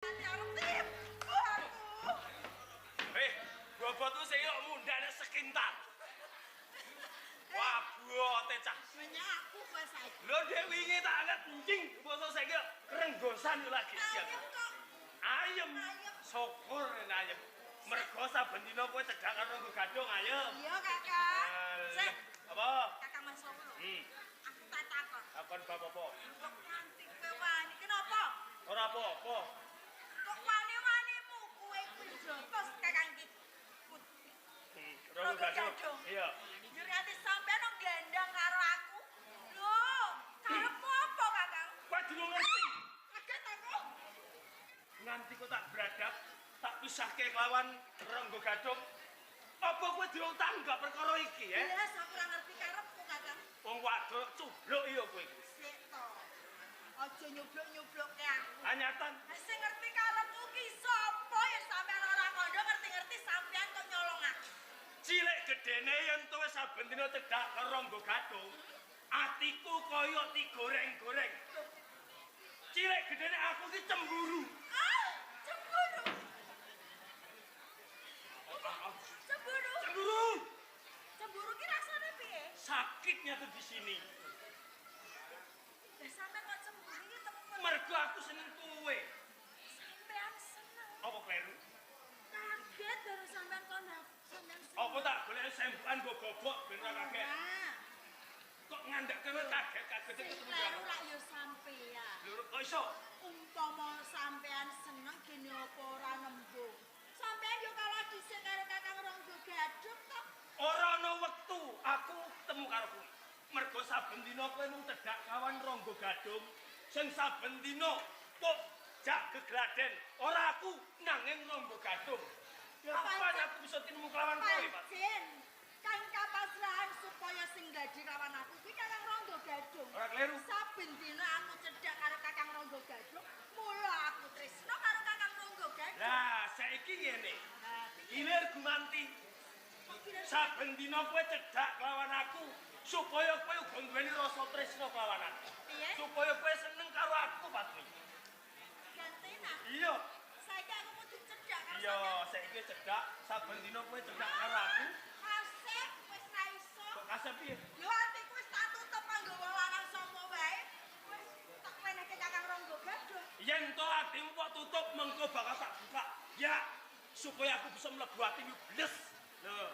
Nganti arep tipu aku. Eh, bobotku sing kok mundhane sekintal. Wah, bote cah. Menyak aku kowe saiki. Lho dek wingi tak angkat encing, basa saiki renggosan yo lagi siap. Ayem kok. Ayem. Ayem. Syukur nek ayem. Mergo saben dina kowe cedhak karo Ronggo Gadung ayem. Iya, Kakak. Sik, Apa? Kakang Mas Sowo lho. Aku tak takon. Takon bab apa? Kok nganti kowe wani kenapa? Ora apa-apa. Kok wani-wanimu kowe kuwi jotos Kakang ki. Ronggo Gadung. Iya. Njur nganti sampean nang glandang karo aku. Lho, karepmu apa, Kakang? Kowe durung ngerti. Kaget aku. Nganti kok tak beradab, tak pisahke kelawan Ronggo Gadung. Apa kowe durung tanggap perkara iki, ya? Iya, aku ora ngerti karepku, Kakang. Wong wadok cubluk iya kowe iki. Sik to. Aja nyubluk-nyublukke aku. Anyatan Lah sing ngerti karepku ki sapa ya sampean ora kandha ngerti-ngerti sampean kok nyolong aku. Cilik gedene yen kowe saben dina cedhak karo Ronggo Gadung, atiku kaya digoreng-goreng. Cilik gedene aku ki cemburu. Ah, cemburu. Cemburu. Cemburu. Cemburu ki rasane piye? Sakitnya tuh di sini. Lah sampean kok cemburu ki temen. Mergo aku seneng kowe. Sampean seneng. Apa kleru? Kaget baru sampean kon sampean seneng. Apa tak golek sembuhan nggo gobok ben ora kaget. Ora. Kok ngandhak kowe kaget-kaget Sing ketemu kleru aku. lak ya sampean. Lho kok iso? Umpama sampean seneng gene apa ora nembung. Sampean yo kalah dhisik karo Kakang Ronggo Gadung to. Ora ana wektu aku ketemu karo kowe. Mergo saben dina kowe mung cedhak kawan Ronggo Gadung sing saben dina kok jak gegladen. Ora aku nanging Ronggo Gadung. Kapan aku bisa tinemu kelawan kowe, Pak? Pancen kang kapasrahan supaya sing dadi kawan aku kuwi Kakang Ronggo Gadung. Ora kleru. Saben dina aku cedhak karo Kakang Ronggo Gadung, mula aku tresno karo Kakang Ronggo Gadung. Lah, saiki ngene. Lah, piye? Gilir gumanti. Kok kira Saben dina kowe cedhak kelawan aku supaya kowe uga duweni rasa tresno kelawan aku. Piye? Supaya kowe seneng karo aku, Patmi. Gantenan. Iya. Saiki aku kudu cedhak karo Iya, sampean. saiki cedhak, saben dina kowe cedhak karo aku. Kasep wis ra iso. Kok kasep piye? Lho atiku wis tak tutup kanggo wong lanang sapa wae. Wis tak wenehke Kakang Ronggo Gadung. Yen to atimu kok tutup mengko bakal tak buka. Ya, supaya aku bisa mlebu atimu bles. Lho,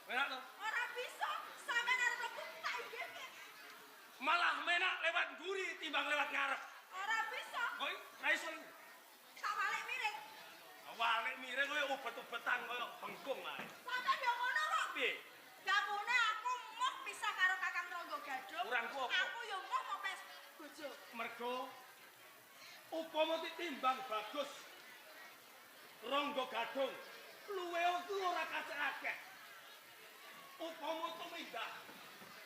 menak to? Ora bisa, sampean arep mlebu tak inggihke. Malah menak lewat mburi timbang lewat ngarep. Ora bisa, Kok ra iso iku? tak balik miring. Walik miring koyo ubet-ubetan koyo bengkung ae. Sampean yo ngono kok. Piye? Gakune aku moh pisah karo Kakang Ronggo Gadung. Kurangku apa? Aku yo moh mopes bojo. Mergo upama ditimbang bagus Ronggo Gadung luwe ku ora kacek akeh. Upama tumindak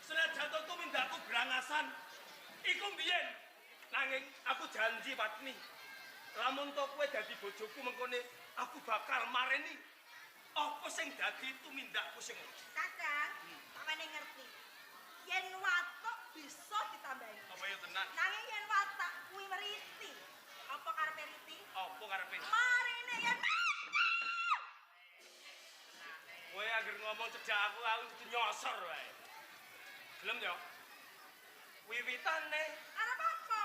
senajan to tumindakku brangasan iku mbiyen, nanging aku janji Patmi lamun to kowe dadi bojoku mengkone aku bakal mareni apa sing dadi tumindakku sing ora. Kakang, tak wene ngerti. Yen watuk bisa ditambahi. Apa ya tenan? Nanging yen watak kuwi meriti. Apa karepe riti? Apa karepe? Marine yen Kowe anggere ngomong cedhak aku, aku kudu nyosor wae. Gelem yo? Wiwitane arep apa?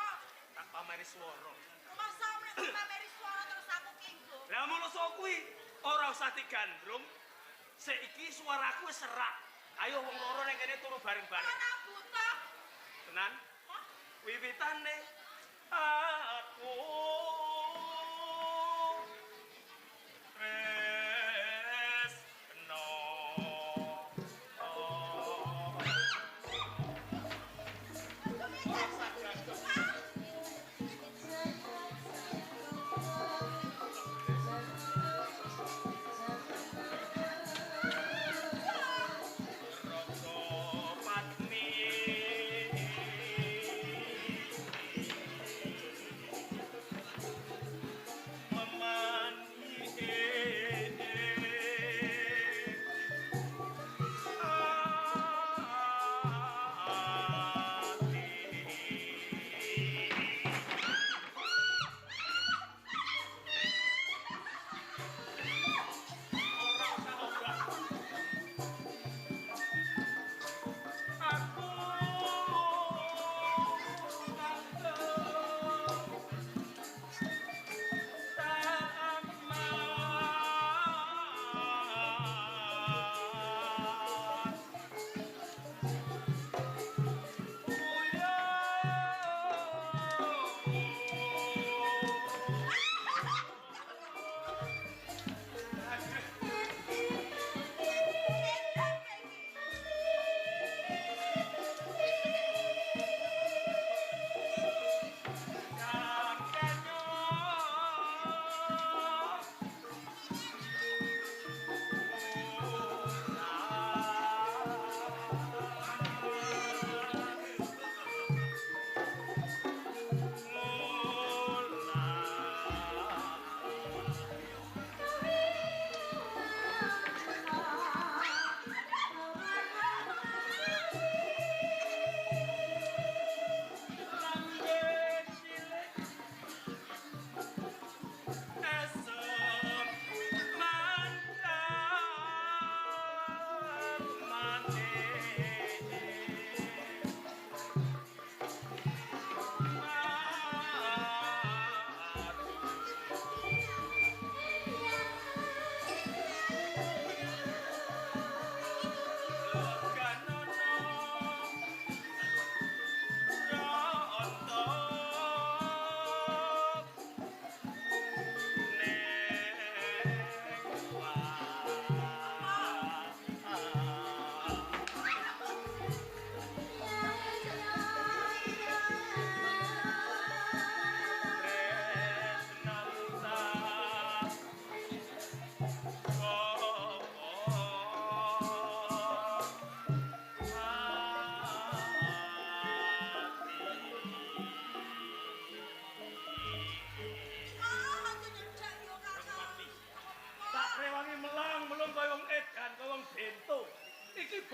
tak pameri swara. Rumangsa nek pameri swara terus aku kinggo. Lah mulasa kuwi ora usah digandrung. Saiki suaraku wis serak. Ayo wong loro ning kene turu bareng-bareng. Ora buta. Tenan? Hah? Wiwitane aku tresno. Raka Patmi.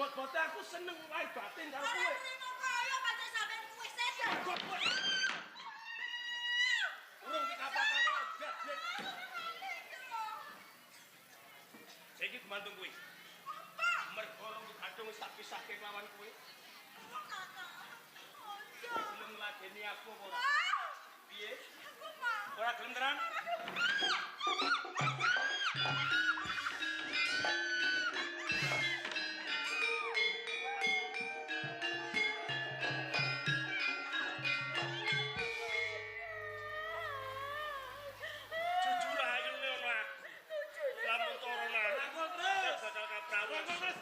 Bot-bote aku seneng wae batin karo Ora kowe. nrimo kaya pancen sampean kuwi sedan. Bot-bot. Urung dikapak-kapak gablek. Saiki gumantung kuwi. Apa? Mergo Ronggo Gadung wis tak pisahke kelawan kowe. Apa Kakang? Ojo. Gelem ngladeni aku apa ora? Ah, Piye? aku mau. Ora gelem tenan? Jujur ae ngono aku. Lamun toro nang Rangkul terus. bakal kaprawan. Rangkul terus.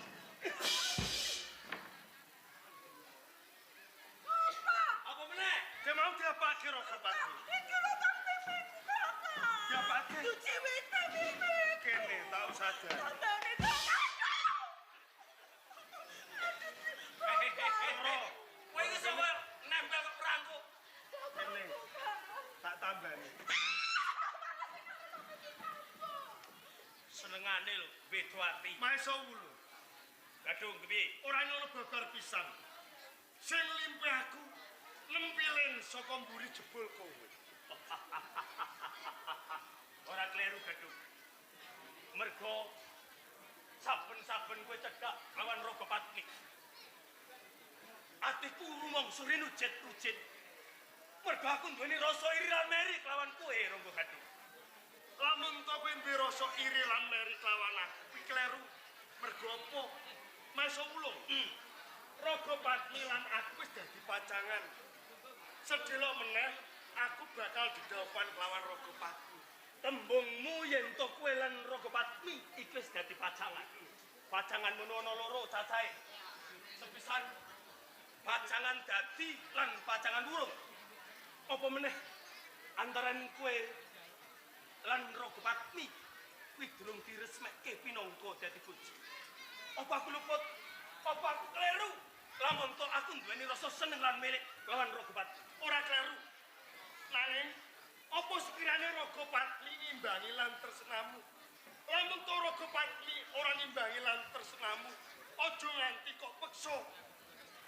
Apa? Apa meneh? Dia mau diapake Raga Patmi? Iki lho kang pipiku Kakang. Diapake? Dijiwite pipiku. Kene tau sadar. Tandane Kakang. Ora. Kowe iki sapa nempel kok perangku? Kene. Tak tambani. Senengane lho beda ati. Maesa wulu. Gadung kepiye? Ora nyono babar pisan. Sing limpe aku nempilen saka mburi jebul kowe. Ora kleru Gadung. Mergo saben-saben kowe cedhak lawan Raga Patmi. Atiku rumangsa rinujet-rujet. Mergo aku duweni rasa iri lan meri kelawan kowe Rangga Gadung. Lamun to kowe duwe rasa iri lan meri kelawan aku, kuwi kleru. Mergo apa? Maesa wulung. Raga Patmi lan aku wis dadi pacangan. Sedelok meneh aku bakal didhawuhan kelawan Raga Patmi. Tembungmu yen to kowe lan Raga Patmi iki wis dadi pacangan. Pacangan mono ana loro cacahe. Sepisan pacangan dadi lan pacangan wurung. Apa meneh antaran kowe lan Raga Patmi kuwi durung diresmekke pinangka dadi bojo. Apa aku luput? Apa aku kleru? Lamun to aku duweni rasa seneng lan milik lawan Raga Patmi. Ora kleru. Nanging apa sekirane Raga Patmi ngimbangi lan tresnamu? Lamun to Raga Patmi ora ngimbangi lan tresnamu, aja nganti kok peksa.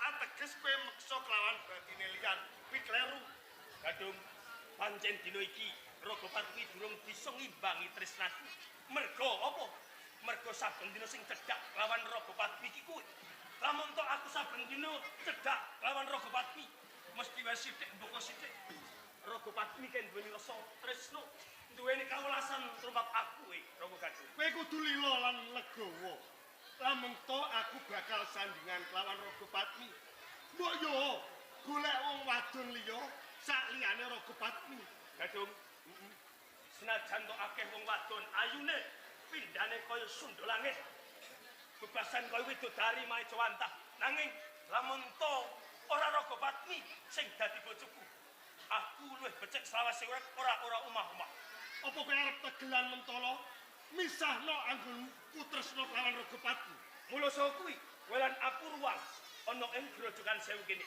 Ateges kowe meksa kelawan batine liyan, kuwi kleru. Gadung, pancen dina iki Raga Patmi durung bisa ngimbangi tresnaku. Mergo apa? Mergo saben dina sing cedhak lawan Raga Patmi iki kuwi. Lamun tok aku saben dina cedhak lawan Raga Patmi, mesti wae sithik mboko sithik. Raga Patmi kan duweni rasa tresna, duweni kawelasan tumrap aku Raga Gadung. Kowe kudu lila lan legawa. Lamun to aku bakal sandingan kelawan Raga Patmi. Mbok yo golek wong wadon liya sak liyane Raga Patmi. Gadung, senajan tok akeh wong wadon ayune pindhane kaya sundha langit. Bebasan kaya widodari maejawantah. Nanging lamun to ora Raga Patmi sing dadi bojoku, aku luwih becik selawase urip ora-ora omah-omah. Apa kowe arep tegelan mentala misahno anggonku tresna kelawan Raga Patmi? Mula saka kuwi, welan aku ruang ana ing grojogan sewu kene.